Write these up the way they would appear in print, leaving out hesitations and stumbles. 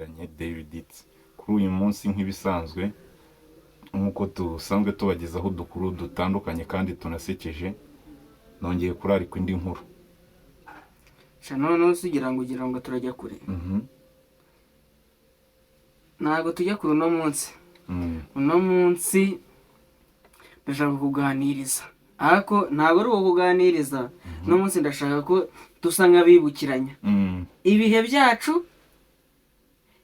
Abadukurikiranye Daily Deeds. Kuri uyu munsi, nk'ibisanzwe, nk'uko dusanzwe tubagezaho udukuru dutandukanye kandi tunasekeje, nongeye kurarikwa indi nkuru. Sha, noneho se ugira ngo turajya kure? Ntabwo tujya kure uno munsi. Uno munsi ndashaka kuganiriza, ariko ntabwo ari uwo kuganiriza. Uno munsi ndashaka ko dusa nk'abibukiranya ibihe byacu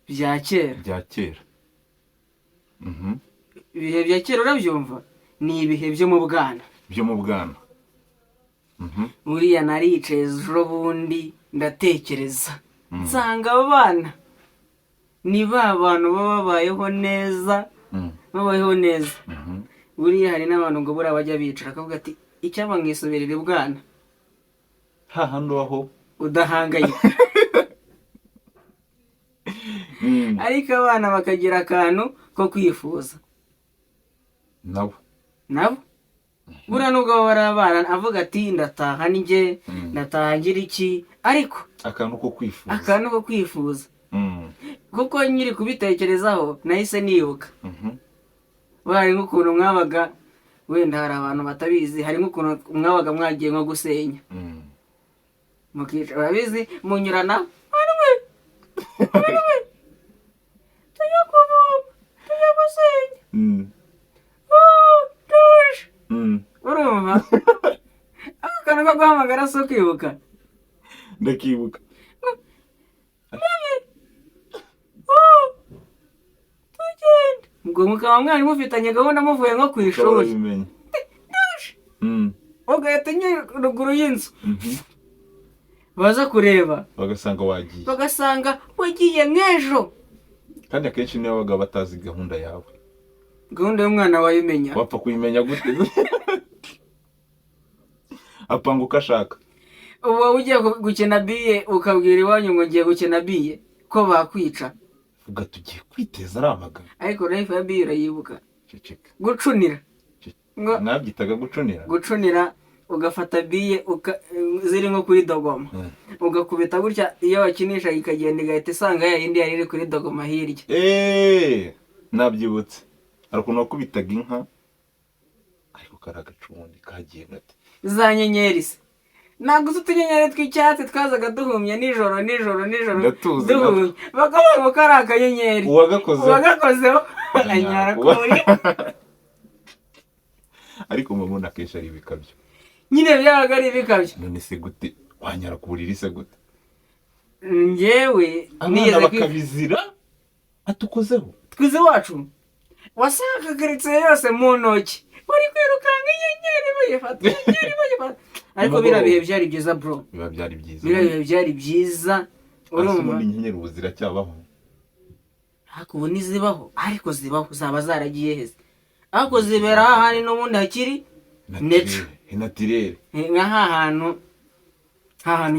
bya kera. Bya kera. Ibihe bya kera, urabyumva, ni ibihe byo mu bwana. Byo mu bwana. Buriya naricaye ejo bundi ndatekereza, nsanga abana ni ba bantu baba babayeho neza, babayeho neza. Buriya hari n'abantu ngo buriya bajya bicara akavuga ati: "Icyaba nkisubirira ibwana." Hahandi ubaho udahangayika. Ariko abana bakagira akantu ko kwifuza. Nabo. Nabo buriya nubwo baba ari abana, avuga ati: "Ndataha njye, ndataha ngira iki," ariko akantu ko kwifuza. Akantu ko kwifuza. Kuko nyiri kubitekerezaho nahise nibuka, buriya hari nk'ukuntu mwabaga, wenda hari abantu batabizi, hari nk'ukuntu mwabaga mwagiye nko gusenya, mukica, urabizi, munyurana anwe anwe, tujya kuvoma, tujya gusenya. Oh, tuje. Urumva ako kantu ko guhamagara si ukwibuka? Ndakibuka. Oh, tugenda, ubwo mukaba mwari mufitanye gahunda muvuye nko ku ishuri. Urabimenya. Ugahita unyura ruguru y'inzu, baza kureba bagasanga wagiye, bagasanga wagiye nk'ejo. Kandi akenshi niyo babaga batazi gahunda yawe. Gahunda y'umwana wayimenya? Wapfa kuyimenya gute? Apanga uko ashaka. Ubu wowe ugiye gukina biye, ukabwira iwanyu ngo ngiye gukina biye, ko bakwica? Vuga tugiye kwiteza ari amagana. Ariko life ya biye urayibuka? Ceceka. Gucunira ngo Mwabyitaga gucunira. Gucunira, ugafata biye ziri nko kuri dogoma, ugakubita gutya, iyo wakinisha ikagenda igahita isanga ya yindi yari iri kuri dogoma hirya. Eee, nabyibutse, hari ukuntu wakubitaga inka, ariko kari agacundi kagiye gate. Za nyenyeri se, ntabwo uzi utunyenyeri tw'icyatsi twazaga duhumye nijoro nijoro nijoro? Ndatuzi. Duhumye, bakavuga ngo kari akanyenyeri. Uwagakozeho. Uwagakozeho anyara kuri Ariko mubona akenshi ari ibikabyo. Nyine byabaga ari ibikabyo. None se gute wanyara ku buriri se gute? Njyewe Abana nigeze bakabizira atukozeho. Twize iwacu, wasangaga karitsiye yose mu ntoki bari kwirukanka, inyenyeri bayifata, inyenyeri bayifata. Ariko biriya bihe byari byiza, bro. Biba byari byiza. Biriya bihe byari byiza. Ese Urumva? Ubundi inyenyeri ubu ziracyabaho? Ariko ubu ntizibaho, ariko zibaho, zaba zaragiye heza, ariko zibera hahandi n'ubundi hakiri nature. Naturel. Nka hahantu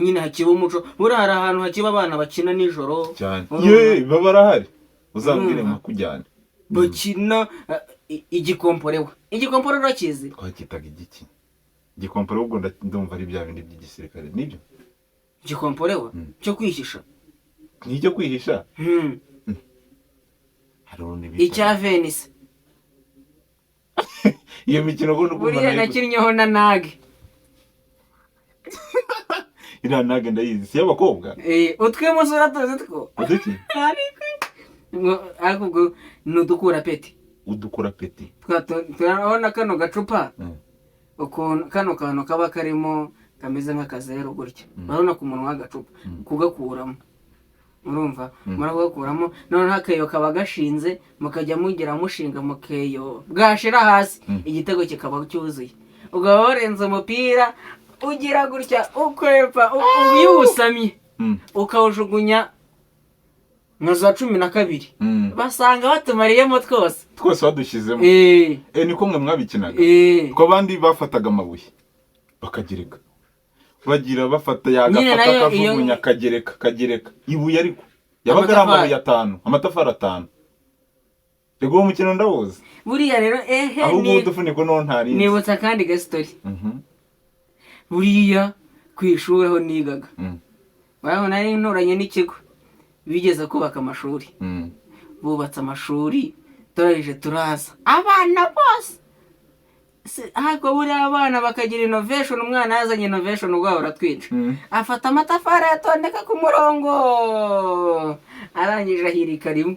nyine hakiba umuco. Buriya hari ahantu hakiba abana bakina nijoro. Cyane. Urumva? Ye, baba barahari, uzambwire. Urumva? Nkakujyane. Bakina igikomporewa. Igikomporewa urakizi? Twacyitaga igiki? Igikompore? Ubwo ndumva ari bya bindi by'igisirikare, nibyo? Igikomporewa cyo kwihisha. Ni icyo kwihisha. Hari urundi bita Icya venise. Iyo mikino ko nukumva Buriya nakinnyeho na nage. Iriya nage ndayizi, si iy'abakobwa? Utwimusi uratuzi two? Uduki? Ariko ubwo ni udukura peti. Udukora peti. Turabona kano gacupa, ukuntu kano kantu kaba karimo kameze nk'akazeru gutya. Urabona ku munwa w'agacupa, kugakuramo, urumva? Mara kugakuramo, noneho akeyo kaba gashinze, mukajya mugira mushinga mu keyo, bwashira hasi, igitego kikaba cyuzuye. Ukaba warenze umupira, ugira gutya ukwepa, uyiwusamye, ukawujugunya nka za 12, basanga batumariyemo twose. Twose badushyizemo. Eh. Eh, niko mwe mwabikinaga? Eh. Ko abandi bafataga amabuye bakagereka, bagira bafata Nyine yagafata nayo akajugunya, akagereka, akagereka ibuye, ariko yabaga ari Amatafari. amabuye atanu, amatafari atanu. Rego uwo mukino ndawuzi. Buriya rero ehe Ahubwo udufuniko noneho ntarinzi. Nibutsa akandi gasitori. Buriya ku ishuri aho nigaga, urabona nari nturanye n'ikigo. Bigeze kubaka amashuri, bubatse amashuri, turarije turaza abana bose. Ariko buriya abana bakagira innovation. Umwana yazanye innovation, ubwo uratwica. Afata amatafari ayatondeka ku murongo, arangije ahirika rimwe,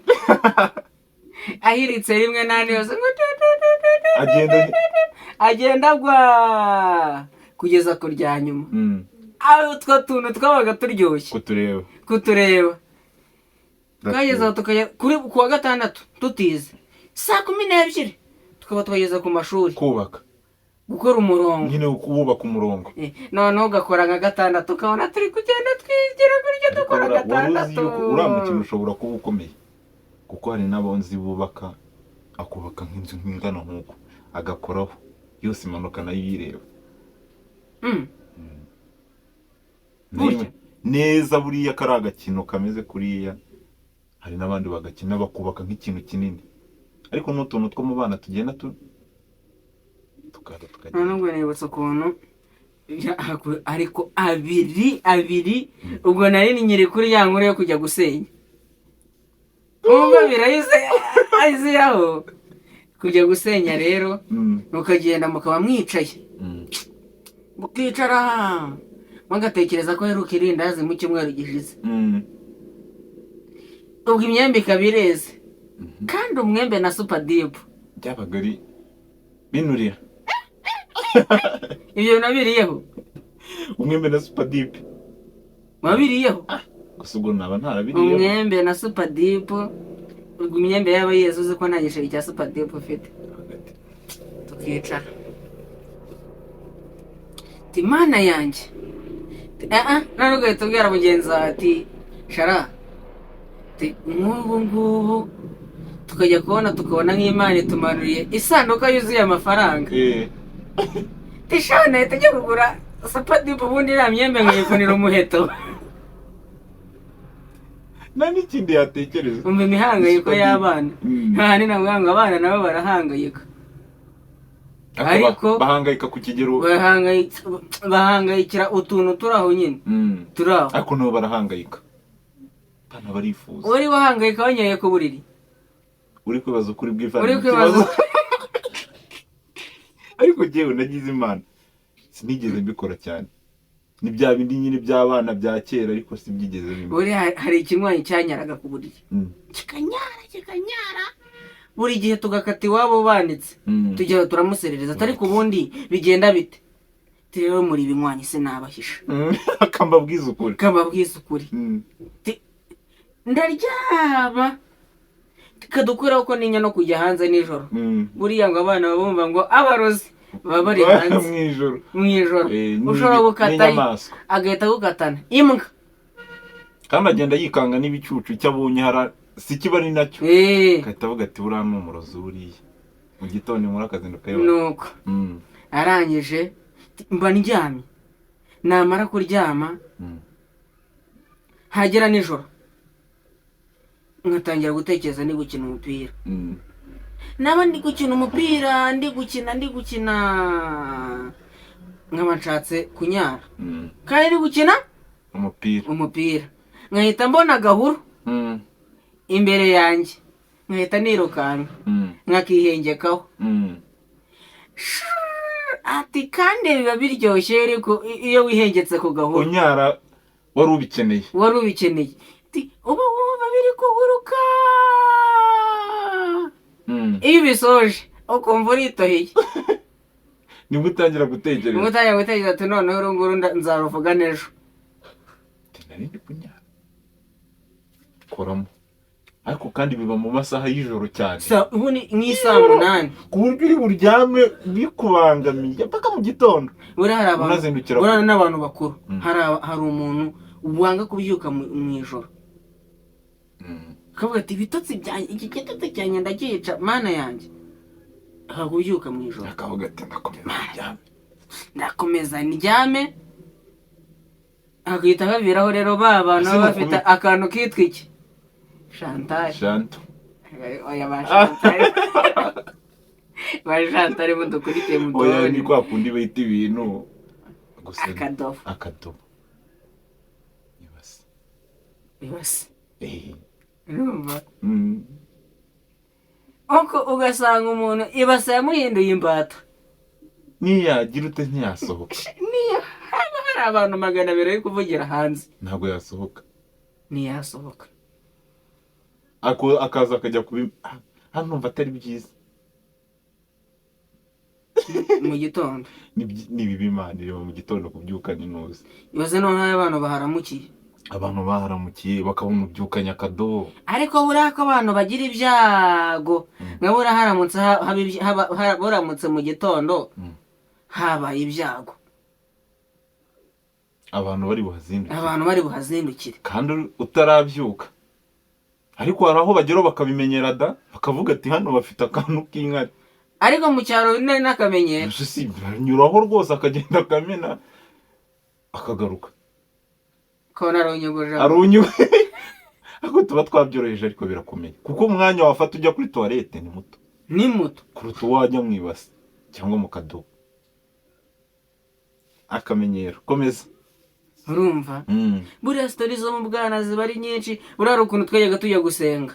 ahiritse rimwe n'andi yose ngo tu, tu, tu, tu, tu, Agenda agenda agwa kugeza ku rya nyuma. Aho utwo tuntu twabaga turyoshye kutureba. Kutureba. Twageze aho tukajya kuri ku wa gatandatu tutize, saa 12 tukaba twageze ku mashuri. Kubaka. Gukora umurongo. Nyine wubaka umurongo. Noneho ugakora nka gatandatu, ukabona turi kugenda twigira gutya dukora Ariko wari uzi gatandatu. yuko uriya mukino ushobora kuba ukomeye, kuko hari n'abo nzi bubaka, akubaka nk'inzu nk'ingana nk'uko, agakoraho yose imanuka nayo uyireba. Burya? Neza, buriya kari agakino kameze kuriya, hari n'abandi bagakina bakubaka nk'ikintu kinini, ariko n'utuntu two mu bana tugenda tu tukaza tukagenda. None ubwo nibutse ukuntu ariko abiri abiri, ubwo nari nyiri kuri ya nkuru yo kujya gusenya, wumva birahise aziraho kujya gusenya rero. Mukagenda mukaba mwicaye, mukicara mugatekereza ko aheruka irindazi mu cyumweru gishize. Ubwo imyembe ikaba ireze, kandi umwembe na Super Dip byabaga ari binurira. Ibyo nabiriyeho. Umwembe na Super Dip. Wabiriyeho? Gusa ubwo naba ntarabiriyeho. Umwembe na Super Dip, ubwo imyembe yaba yeze, uzi ko nta giceri cya Super Dip ufite. Hagati. Tukicara, ati mana yanjye. Ati, ah ah, none ugahita ubwira mugenzi wawe ati shara, ati nk'ubu ngubu tukajya kubona tukabona nk'Imana itumanuriye isanduka yuzuye amafaranga, ati sha, nahita njya kugura Super Dip, ubundi iriya myembe nkayivunira umuheto. Nta n'ikindi yatekereza. Umva imihangayiko Super Dip. y'abana. Nta navuga ngo abana nabo barahangayika. Ariko bahangayika ku kigero bahangayikira utuntu turi aho nyine, turi aho. Ariko nabo barahangayika, abana barifuza. Uri wahangayika wanyoye ku buriri. Uri kwibaza ukuri bw'ivana Uri mu kwibaza. kibazo. Ariko jyewe nagize Imana, sinigeze mbikora cyane. Ni bya bindi nyine by'abana bya kera, ariko sibyigeze bimba. Buri hari ikinywanyi cyanyaraga ku buriri, kikanyara kikanyara buri gihe, tugakata iwabo banitse, tujya turamuserereza ati ariko ubundi bigenda bite? Ati rero muri ibinywanyi sinabahisha. Akambabwiza ukuri. Kababwiza ukuri. Ti- ndaryama kadukuraho ko ninya no kujya hanze nijoro. Buriya ngo abana baba bumva ngo abarozi baba bari hanze mu ijoro. Mu ijoro ushobora gukata n'inyamaswa. Agahita agukatana imbwa. Kandi agenda yikanga n'ibicucu, icyo abonye hara si kiba ari nacyo, agahita avuga ati buriya ni umurozi buriya. Mu gitondo inkuru akazinduka yose. Nuko arangije mba ndyamye, namara kuryama, hagera nijoro nkatangira gutekereza ndi gukina umupira. Naba ndi gukina umupira, ndi gukina, ndi gukina, nkaba nshatse kunyara, kandi ndi gukina umupira. Umupira, nkahita mbona agahuru imbere yanjye, nkahita nirukanka, nkakihengekaho. Ati kandi biba biryoshye ariko iyo wihengetse ku gahuru. Unyara wari ubikeneye. Wari ubikeneye. Ati uba wumva biri kuguruka. Iyo ubisoje ukumva uritoheye. Nibwo utangira gutekereza. Nibwo utangira gutekereza ati noneho uru nguru nzaruvuga n'ejo. Ati, nari ndi kunyara koramo, ariko kandi biba mu masaha y'ijoro cyane. Ubu ni nk'isaa 8. Ku buryo uri buryame bikubangamiye mpaka mu gitondo. Buriya hari abantu Unazindukira buriya n'abantu bakuru, hari umuntu wanga kubyuka mu ijoro, akavuga ati ibitotsi byanjye, iki gitotsi cyanjye ndakica, mana yanjye, akakubyuka mu ijoro. Akavuga ati ndakomeza ndyame. Ndakomeza ndyame, agahita babiraho rero ba bantu Ese baba bafite akantu kitwa iki, Chantal. Shanto. Oya, ba Chantal, ba Chantal mudukurikiye Oya, ni mutubone. kwa kundi bita ibintu gusa. Akadobo. Akadobo. Ibase. Ibase. Urumva? Mm. Uko ugasanga umuntu ibase yamuhinduye imbata. Niyagira ute ntiyasohoka. Niyo haba hari abantu 200 bari kuvugira hanze, ntabwo yasohoka. Ntiyasohoka. Akaza akajya kubi hano, numva atari byiza. Mu gitondo. Ni bibi, Imana ireba mu gitondo kubyuka n'intuzi. Ibaze noneho abantu baharamukiye. Abantu baharamukiye bakabona ubyukanye akadobo. Ariko buriya ko abantu bagira ibyago, nka buriya haramutse buramutse mu gitondo habaye ibyago, abantu bari buhazindukire. Abantu bari buhazindukire. Kandi utarabyuka. Ariko hari aho bageraho bakabimenyera da, bakavuga ati hano bafite akantu k'inkari. Ariko mu cyaro nari n'akamenyero. Gusa si anyuraho rwose, akagenda akamena akagaruka. Ukabona arunyuguje. Arunyu, ariko tuba twabyoroheje, ariko birakomeye kuko umwanya wafata ujya kuri toilette ni muto Ni muto. kuruta uwo wajya mu ibase cyangwa mu kadobo. Akamenyero, komeza. Urumva? Buriya story zo mu bwana ziba ari nyinshi. Buriya hari ukuntu twajyaga tujya gusenga,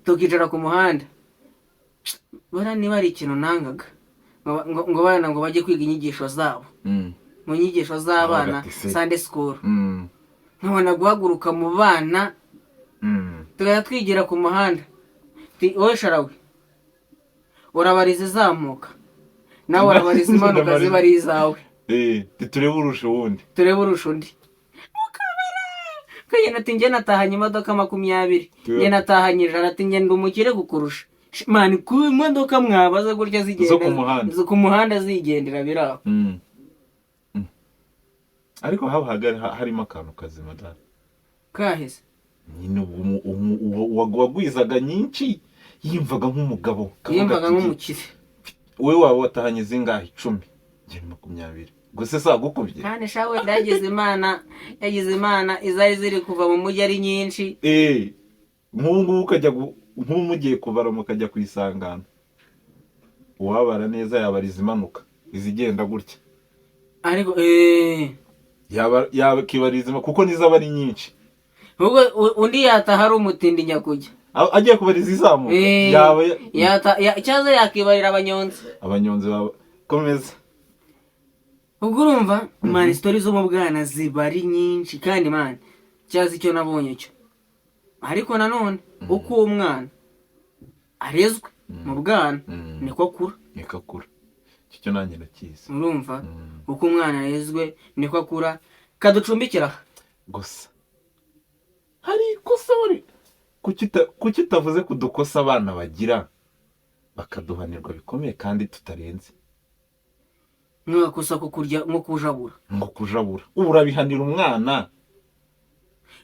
tukicara ku muhanda. Buriya niba hari ikintu nangaga, ngo bana ngo bajye kwiga inyigisho zabo, mu nyigisho z'abana, Abaga ati se. Sunday school, nkabona guhaguruka mu bana, tugahita twigira ku muhanda. Ti, wowe sharawe urabariza izamuka, nawe urabariza imanuka, ziba ari izawe. Eh, turebe urusha uwundi. Turebe urusha undi. Mukabara kagenda ati njye natahanye imodoka 20, njye natahanye 100, ati njye ndi umukire kukurusha. Man, ku imodoka mwabaza gutya zigenda Zo ku muhanda. Zo ku muhanda zigendera biraho. Ariko haba harimo akantu kazima da. Kahise. Nyine ubu wagwizaga nyinshi yiyumvaga nk'umugabo, akavuga Yiyumvaga ati, nk'umukire. Wowe waba watahanye zingahe? 10, njye ni 20 gusa, sagukubye. Kandi sha wenda yagize Imana, yagize Imana izari ziri kuva mu mujyi ari nyinshi. Eh, nk'ubu ngubu ukajya nk'ubu mugiye kubara mukajya ku isangano, uwabara neza yabara izimanuka, izigenda gutya. Ariko yaba yakibara izima kuko nizo aba ari nyinshi. Ubwo undi yataha ari umutindi nyakujya. Agiye kubara izizamuka yaba Cyaza yakibarira abanyonzi. Abanyonzi baba, komeza. Ubwo urumva man, story zo mu bwana ziba ari nyinshi. Kandi man, cyaza icyo nabonye cyo, ariko nanone uko uwo mwana arezwe mu bwana niko akura. Niko akura, icyo cyo nanjye ndakizi. Urumva? Uko umwana arezwe niko akura. Kaducumbikira aha. Gusa hari ikosa wari kuki utavuze ku dukosa abana bagira bakaduhanirwa bikomeye kandi tutarenze? Nk'agakosa ko kurya, nko kujabura. Ngo kujabura, ubu urabihanira umwana?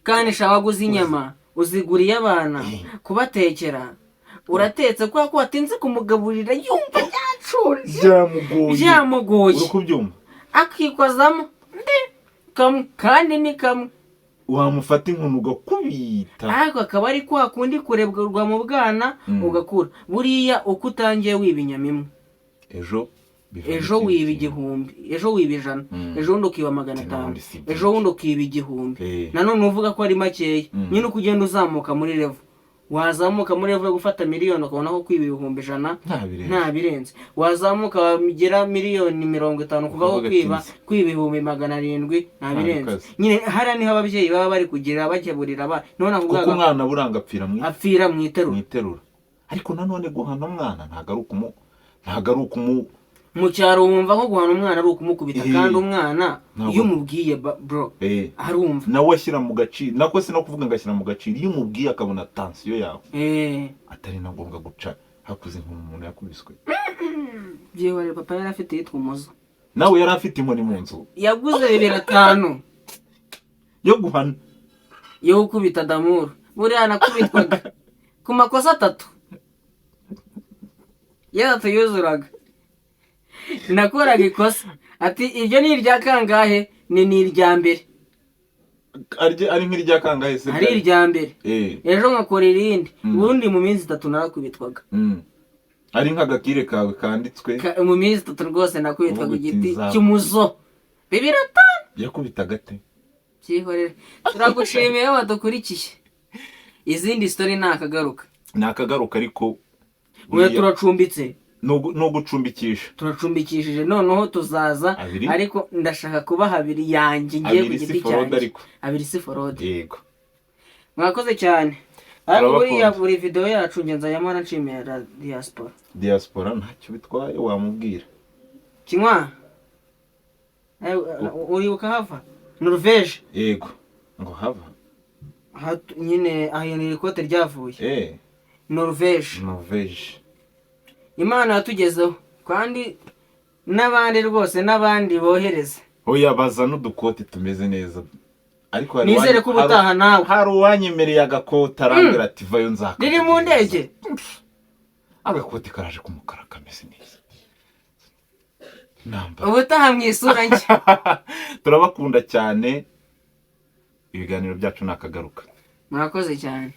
Kandi sha waguze inyama, uziguriye abana kubatekera, uratetse, kubera ko watinze kumugaburira yumva byacunje. Byamugoye. Byamugoye. Uri kubyumva? Akikozamo ndi kamwe, kandi ni kamwe. Wamufata inkoni ugakubita. Ariko akaba ari kwa kundi kurebwa mu bwana, ugakura. Buriya uko utangiye wiba inyama imwe, ejo bivamo ejo ikindi wiba kintu. 1000, ejo wiba 100, ejo bundi ukiba magana Ati atanu, n'ubundi si byinshi. ejo bundi ukiba 1000. Nanone uvuga ko ari makeya. Nyine uko ugenda uzamuka muri level, wazamuka muri level yo gufata miliyoni, ukabona ko kwiba 100,000 nta birenze. Nta birenze. Wazamuka wagera miliyoni 50, kuvaho Ukavuga ati kwiba nzi. kwiba 700,000 nta Nta birenze. bikaze. Nyine hariya niho ababyeyi baba bari kugira bakeburira abana, niho Kuko navugaga. umwana buranga apfira mu Apfira mu iterura. Mu iterura. Ariko nanone guhana umwana ntabwo ari ukumu Mu cyaro wumva ko guhana umwana ari ukumukubita. Kandi umwana iyo umubwiye bro, arumva. Nawe ashyira mu gaciro, nako si no kuvuga ngo ashyira mu gaciro, iyo umubwiye akabona attention yawe, atari na ngombwa guca hakuze nk'umuntu yakubiswe. Byihorere, papa yari afite yitwa Umuzo. Nawe yari afite inkoni mu nzu. Yaguze 25 yo guhana. Yo gukubita damuru. Buriya nakubitwaga ku makosa atatu, iyo atatu yuzuraga nakoraga ikosa, ati iryo ni irya kangahe? Ni irya mbere. Ari nk'irya kangahe se? Ari irya mbere. Ejo nkakora irindi. Ubundi mu minsi 3 narakubitwaga. Ari nk'agakire kawe kanditswe. Mu minsi 3 rwose nakubitwaga Uvuga uti igiti cy'umuzo 25. Yakubitaga ate? Byihorere, turagushimiye wadukurikiye. Izindi story ni akagaruka. Ni akagaruka, ariko Oya, buriya turacumbitse. Ni ugucumbikisha. Turacumbikishije, noneho tuzaza. Abiri? Ariko ndashaka kubaha abiri yanjye ngiye ku Abiri si giti forode cyanjye. ariko. Abiri si forode. Yego. Mwakoze cyane, ariko Turabakunda. buriya buri video yacu nge nzajya nshimira diaspora. Diaspora ntacyo bitwaye, wamubwira. Kinywa. Uribuka hava Norvege? Yego, ngo hava. Nyine aho iri kote ryavuye. Norvege. Norvege. Imana yatugezeho, kandi n'abandi rwose, n'abandi bohereza. Oya, baza n'udukoti tumeze neza, ariko hari Nizere ko ubutaha nawe. Hari uwanyemereye agakoti, arambwira ati: "Vayo nzaka." Riri mu ndege. Agakoti karaje k'umukara kameze neza, nambara. Ubutaha mu isura nshya. Turabakunda cyane, ibiganiro byacu ni akagaruka. Murakoze cyane.